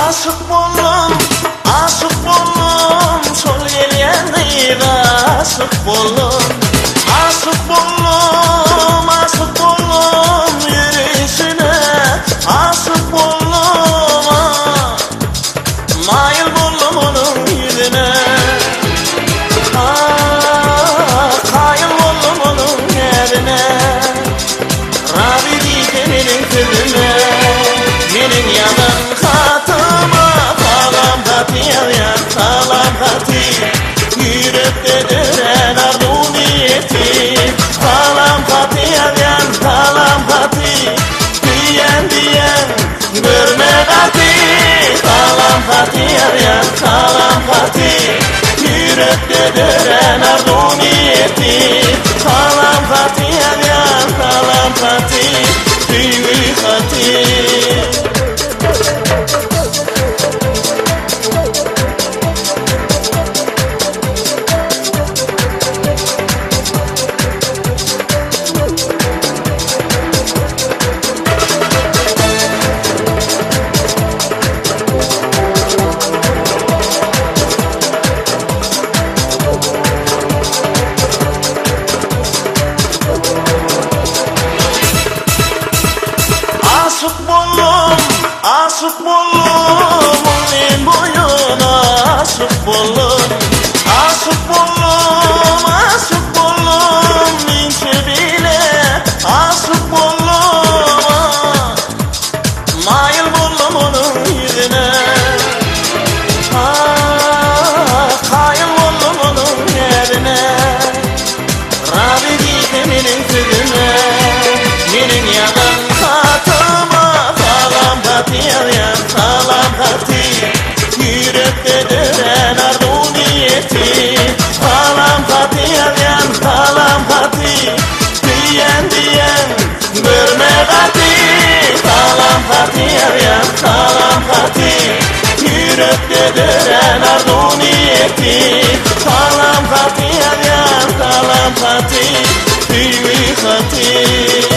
Aşyk boldum, aşyk boldum, şol gelýän gyza aşyk boldum. Aşyk boldum, aşyk boldum, ýörüşine aşyk boldum. Ah, maýyl boldum onuň ýüzüne. Ah, kaýyl boldum onuň näzine. Razy diýse meniň sözüme, Meniň ýazan hatyma Salam haty ýazýan, salam haty, Ýürekde dörän arzuw-niýeti. Salam haty ýazýan, salam haty, Söýýän diýýän, görme gaty. Salam haty ýazýan, salam haty, Ýürekde dörän arzuw-niýeti. Salam haty ýazýan, salam haty, Söýgi haty. Aşyk boldum, aşyk boldum, men boýuna aşyk boldum. Aşyk boldum, aşyk boldum, inçe bile aşyk boldum. Ah, maýyl boldum onuň ýüzüne. Ah, kaýyl boldum onuň näzine. Razy diýse meniň sözüme, Meniň ýazan hatyma Salam haty ýazýan, salam haty, Ýürekde dörän arzuw-niýeti. Salam haty ýazýan, salam haty, Söýýän diýýän, görme gaty. Salam haty ýazýan, salam haty, Ýürekde dörän arzuw-niýeti. Salam haty ýazýan, salam haty, Söýgi haty.